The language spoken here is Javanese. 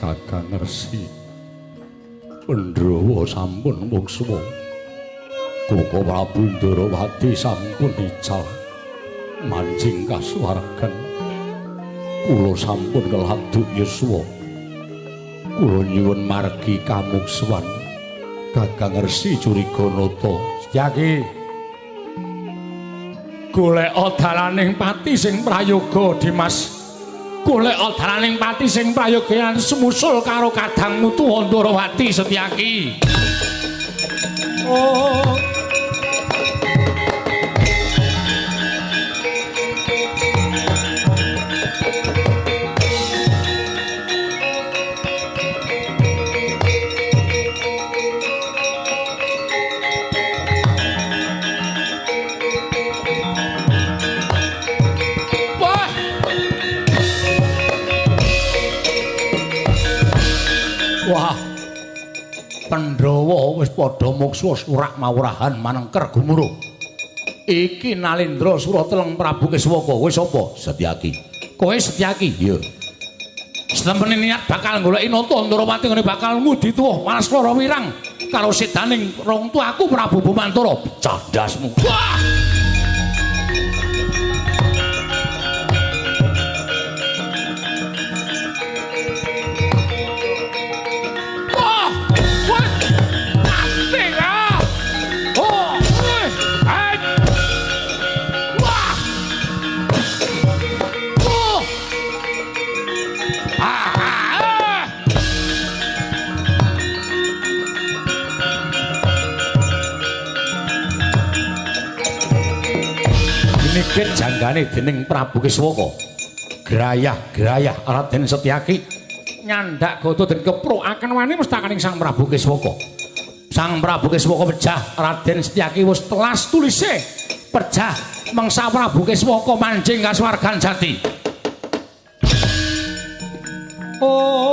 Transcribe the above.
Kakang Resi. Pandhawa sampun muksuwa. Koko Prabu Ndarawati sampun ical manjing kasuwargan. Kula sampun keladuk yuswa. Kula nyuwun margi kamuksuwan. Kakang Resi Curiganata. Setyaki. Golek dalaning pati sing prayoga, Dimas. Golek dalaning pati sing prayoga lan sumusul karo kadangmu tuwa Ndarawati Setyaki. Oh. Wah. Pandhawa wis padha muksuwa surak mawurahan manengker gumuruh. Iki Nalendra Surateleng Prabu Keswaka. Kowe sapa? Setyaki. Kowe Setyaki? Iya. Setemene niat bakal goleki Nata Ndarawati ngene bakal ngudi tuwa malas lara wirang karo sedaning rong tuaku Prabu Bumantara. Pecah ndasmu. Wah! Diniget janggane dening Prabu Keswaka. Grayah-grayah Raden Setyaki nyandak gada den keprukaken wani mestakaning Sang Prabu Keswaka. Sang Prabu Keswaka pejah Raden Setyaki wis telas tulise pejah mangsa Prabu Keswaka manjing kasuwargan jati. Oh.